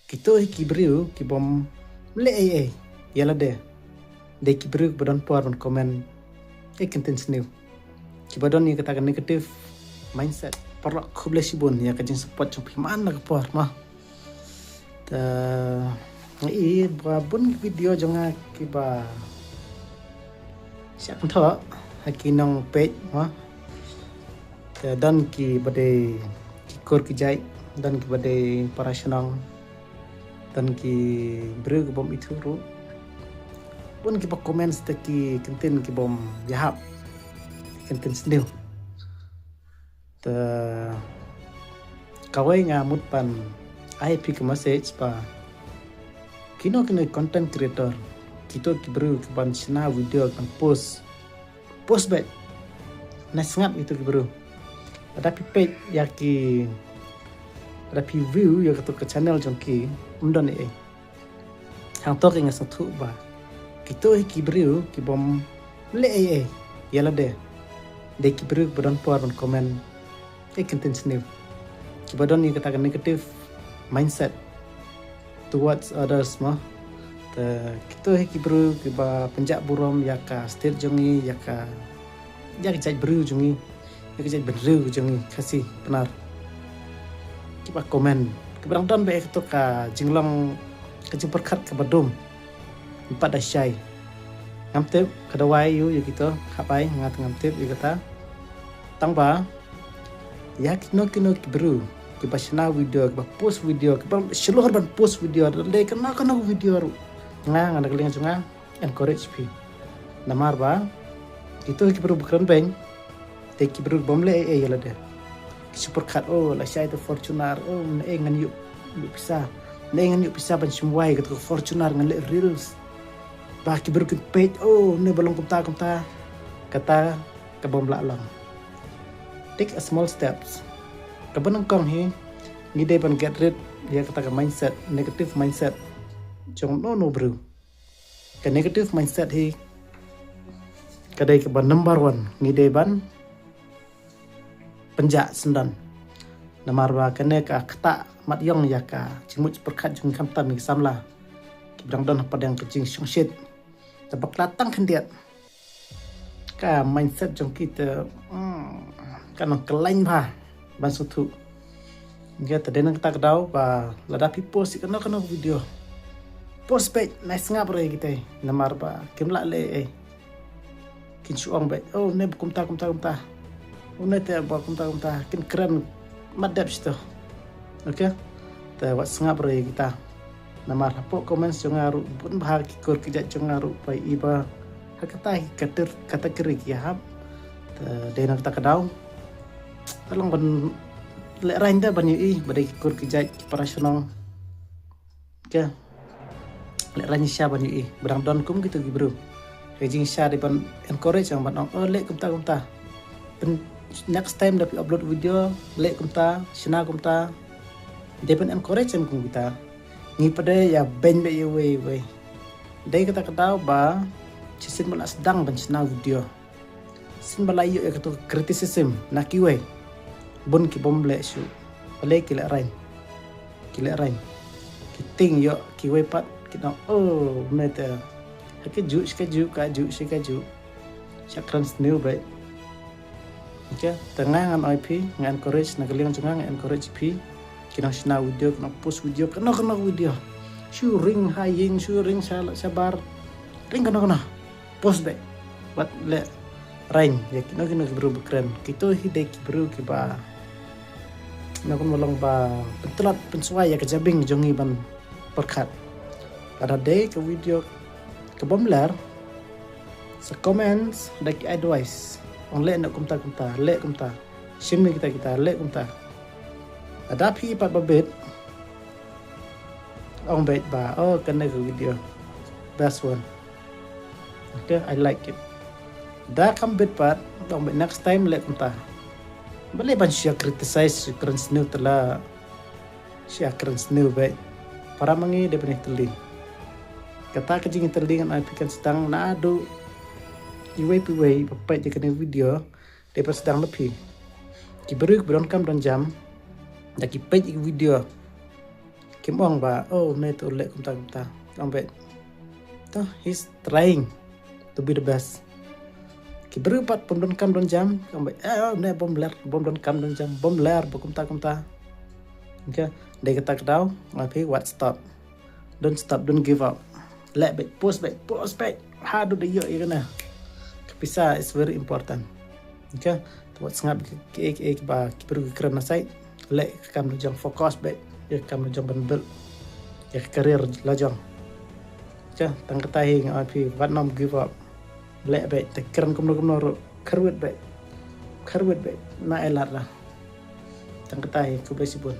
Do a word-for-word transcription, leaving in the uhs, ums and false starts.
Kito hi ki briew ki bym leh ei ei ïa lade. Dei ki briew kiba don por ban comment ei kyntien sniew, kiba don ïa kata ka negative mindset. Paralok, khublei shibun ïa ka jingsupport jong phi man la ka por ma. Te nga i ba bun ki video jong nga kiba shah kynthoh ha ki nong page ma. Te don kiba dei ki kur ki jait, don kiba dei para shnong, don ki briew ki bym ithuh ruh. Bun kiba comment da ki kyntien ki bym ïahap, kyntien sniew. Te kawei nga mut ban ai phi ka message ba kino kino content creator, kito ki briew kiban shna video ban post, post beit. Nai sngap ito ki briew. Lada phi peit ïa ki, lada phi view ïa kato ka channel jong ki, ym don ei ei. Hangto ki nga sngewthuh ba kito hi ki briew ki bym leh ei ei ïa lade. Dei ki briew kiba don por ban comment ei kyntien sniew, kiba don ïa kata ka negative mindset towards others ma. Te kito hi ki briew kiba pynjah burom ïa ka state jong ngi, ïa ka, ïa ka jait briew jong ngi, ïa ka jait bynriew jong ngi Khasi Pnar. Kiba comment, kiba dang don beit ïa kato ka jinglong, ka jingpyrkhat kaba dum. Ym pat da shai. Ngam tip ka dawai ïa kito, hap ai, nga te ngam tip ïa kata. Tang ba ïa kino kino ki briew kiba shna video, kiba post video, kiba shlur ban post video, lada dei kano kano video ruh, nga, nga na ka liang jong nga encourage phi. Namar ba kito ki briew ba kren beiñ, dei ki briew bym leh ei ei ïa lade. Ki shu pyrkhat, oh, lashai te Fortuner, oh, ne ngan ïoh, ïoh pisa, ne ngan ïoh pisa ban shim wai kato ka Fortuner, ngan leh reels. Ba ki briew kin peit, oh, ne ba long kumta kumta. Kata ka bym lah long. Take a small steps. Kaba nyngkong hi, ngi dei ban get rid ïa kata ka mindset, negative mindset jong no no briew. Ka negative mindset hi ka dei kaba number one ngi dei ban pynjah syndon. Namar ba kane ka ktah mat ïong ïa ka jingmut jingpyrkhat jong ngi khamtam ïa ki samla kiba dang don hapdeng ka jingshongshit. Te bakla tang khyndiat ka mindset jong ki te, hmm, ka nang kyllain bha ban sngewthuh. Ïa te dei na kata ka daw ba lada phi post ïa kano kano video, post beit, nai sngap ruh ïa kita, namar ba kim lah leh ei ei. Kin shu ong beit, oh, ne ba kumta kumta kumta, oh, ne te ba kumta kumta, kin kren mat dep shito. Okay? Te wat sngap ruh ïa kita. Namar hapoh comments jong nga ruh bun bha ki kur ki jait jong nga ruh ba i ba ha kata hi kater, kata kri ki hap. Te dei na kata ka daw te long ban lehraiñ da ban ïohi ba dei ki kur ki jait, ki para shnong. Okay. Lehraiñ sha ban ïohi ba dang don kum kito ki briew. Ka jingshisha dei ban encourage, ban ong, oh, leh kumta kumta. Pyn, next time da phi upload video, leh kumta, shna kumta. Dei ban encourage kum kita. Ngi pat dei ïa beiñ beit ïa uwei uwei. Dei kata ka daw ba shisien ba la sdang ban shna video, shisien ba la ïoh ïa kato ka criticism na kiwei, bun ki bym leh shuh. Balei? Ki lehraiñ. Ki lehraiñ. Ki tieng ïoh kiwei pat, ki ong, oh, mete, ha kajuh shi kajuh, kajuh shi kajuh. Shah kren sniew beit. Okay, te nga ngan ai phi, nga encourage, na ka liang jong nga nga encourage phi. Ki nang shna video, ki nang post video, kano kano video. Shu ring ha ïing, shu ring sha, shabar. Ring kano kano. Post beit. Wat lehraiñ ïa kino kino ki briew ba kren. Kito hi dei ki briew kiba, na kumba long, ba pyntlot pynswai ïa ka jabieng jong ngi ban pyrkhat. Lada dei ka video ka bym ler, sa comments da ki advice. Ong leh noh kumta kumta, leh kumta. Shim ïa kita kita, leh kumta. Lada phi pat ba bit, ong beit ba, oh, kane ka video best one. Okay, I like it. Da kam bit pat, ong beit next time leh kumta. Balei ban shu ïa criticize, shu kren sniew te la shu ïa kren sniew beit. Para ma ngi dei ban ïa tylli. Kata ka jingïatylli ngan ai phi kan sdang naduh iwei pa iwei ba peit ïa kane ka video. Dei ban sdang na phi. Ki briew kiba donkam donjam, da ki peit ïa ka video, Kim ong ba, oh, ne tu leh kumta kumta. Ong beit. To, he's trying to be the best. Ki briew pat bym don kam don jam, ong beit, eh, ne bym ler, bym don kam don jam, bym ler ba kumta kumta. Okay, dei kata ka daw, nga phi wat stop. Don't stop, don't give up. Leh beit, push beit, push beit. Ha du da ïoh ïa kane. Ka pisa is very important. Okay, to wat sngap ki, ki, ki, ki ba ki briew ki kren na sait. Leh ka kam jong focus beit. Ïa ka kam jong ban build ïa ka career la jong. Okay, tang kata hi nga ong phi wat nym give up. Leh beit, te kren kumno kumno ruh. Kyrwit beit. Kyrwit beit. Na ai lad la. Tang kata hi, khublei shibun.